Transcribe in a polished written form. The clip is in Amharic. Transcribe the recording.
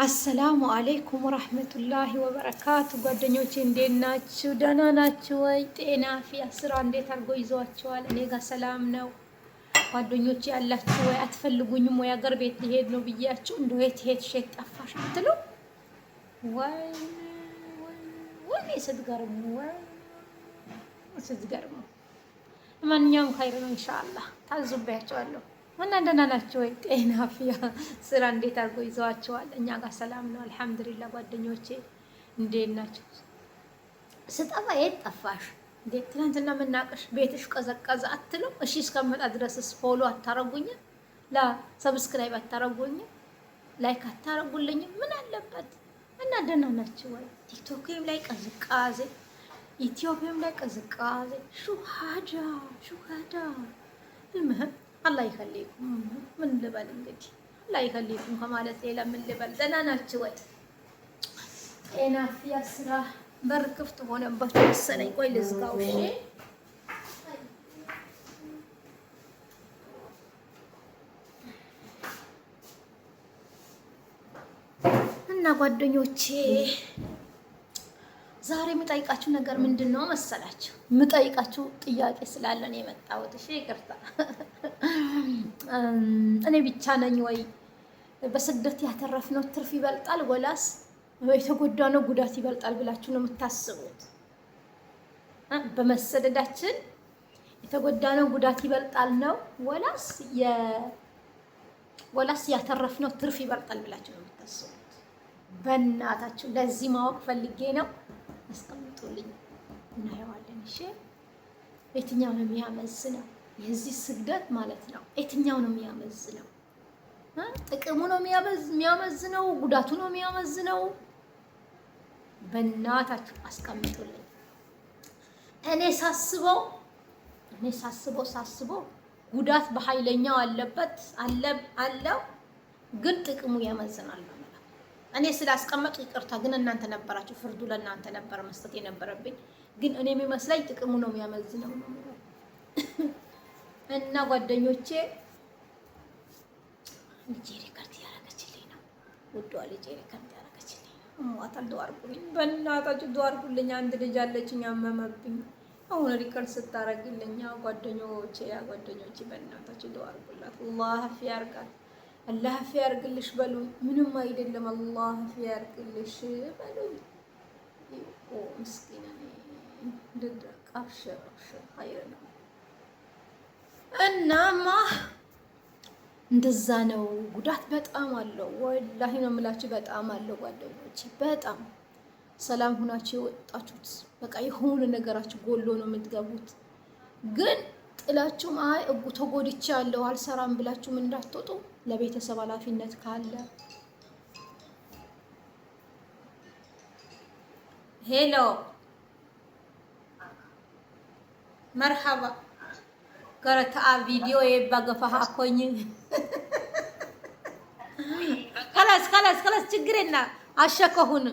السلام عليكم ورحمة الله وبركاته። ጓደኞቼ እንዴት ናችሁ? ደህና ናችሁ ወይ? ጤና عافية፣ ስራ እንዴት አድርጎ ይዟችኋል? እኔ ጋር ሰላም ነው። ጓደኞቼ ያላችሁ ወይ አትፈልጉኝም ወይ? አገር ቤት ሊሄድ ነው ብያችሁ እንደው የት ሄድሽ የት ጠፋሽ ብትሉ ወይ ወይ ስትገርሙ፣ ወይ ስትገርሙ። ማንኛውም خير ነው إن شاء الله። ታዙቢያቸዋለሁ እና ደህና ናችሁ ወይ? ጤና عافية፣ ስራ እንዴት አድርጎ ይዘዋቸዋል? እኛ ጋር ሰላም ነው الحمد لله። ጓደኞቼ እንዴት ናቸው? ስጠፋ የት ጠፋሽ እንዴ? ትናንትና የምናቅሽ ቤትሽ ቀዘቀዘ አትሉም? እሺ እስከምመጣ ድረስስ follow አታረጉኝም? ላ subscribe አታረጉኝም? Like አታረጉልኝም? ምን አለበት? እና ደህና ናችሁ ወይ? ቲክቶክም ላይ ቅዝቃዜ፣ ኢትዮጵያም ላይ ቅዝቃዜ። شو هذا شو هذا المهم الله يخليكم። ምን ልበል እንግዲህ الله يخليكم ከማለት ሌላ ምን ልበል? ደህና ናችሁ ወይ? ጤና عافية፣ ስራ በር ክፍት ሆነባችሁ መሰለኝ። ቆይ ልዝጋው። እሺ እና ጓደኞቼ ዛሬ የምጠይቃችሁ ነገር ምንድን ነው መሰላችሁ? የምጠይቃችሁ ጥያቄ ስላለ ነው የመጣሁት። እሺ ይቅርታ። እኔ ብቻ ነኝ ወይ በስደት ያተረፍነው ትርፍ ይበልጣል ወላስ የተጎዳነው ጉዳት ይበልጣል ብላችሁ ነው የምታስቡት? በመሰደዳችን የተጎዳነው ጉዳት ይበልጣል ነው ወላስ ያተረፍነው ትርፍ ይበልጣል ብላችሁ ነው የምታስቡት? በእናታችሁ ለዚህ ማወቅ ፈልጌ ነው። አስቀምጡልኝ፣ እናየዋለን። እሺ የትኛው ነው የሚያመዝነው? የዚህ ስግደት ማለት ነው። የትኛው ነው የሚያመዝነው? ጥቅሙ ነው የሚያመዝነው? ጉዳቱ ነው የሚያመዝነው? በእናታችሁ አስቀምጡልኝ። እኔ ሳስበው እኔ ሳስበው ሳስበው ጉዳት በኃይለኛው አለበት አለው፣ ግን ጥቅሙ ያመዝናል። እኔ ስላስቀመጡ ይቅርታ፣ ግን እናንተ ነበራችሁ ፍርዱ ለእናንተ ነበር መስጠት የነበረብኝ። ግን እኔ የሚመስለኝ ጥቅሙ ነው የሚያመዝነው ነው። እና ጓደኞቼ ልጄ record እያደረገችልኝ ነው። ውዷ ልጄ record እያደረገችልኝ ነው። እሟታል። ዱአ አድርጉልኝ፣ በእናታችሁ ዱአ አድርጉልኝ። አንድ ልጅ አለችኝ፣ አመመብኝ። አሁን record ስታረግልኝ ጓደኞቼ፣ ያ ጓደኞቼ በእናታችሁ ዱአ አድርጉላት። አላህ عافية ያርጋት። አላህ عافية ያርግልሽ በሉኝ። ምንም አይደለም። አላህ عافية ያርግልሽ በሉኝ። ምስኪን ልድረቅ። أبشر أبشر خير ነው። እናማ እንደዛ ነው። ጉዳት በጣም አለው። والله ነው የምላችሁ፣ በጣም አለው ጓደኞቼ። በጣም ሰላም ሁናችሁ የወጣችሁት በቃ የሆነ ነገራችሁ ጎሎ ነው የምትገቡት። ግን ጥላችሁም አይ እጉ ተጎድቻለሁ አልሰራም ብላችሁም እንዳትወጡ ለቤተሰብ ኃላፊነት ካለ hello مرحبا ገረተአ ቪዲዮ የባገፋ አኮኝ خلاص خلاص خلاص ችግር የለ አሸከሁን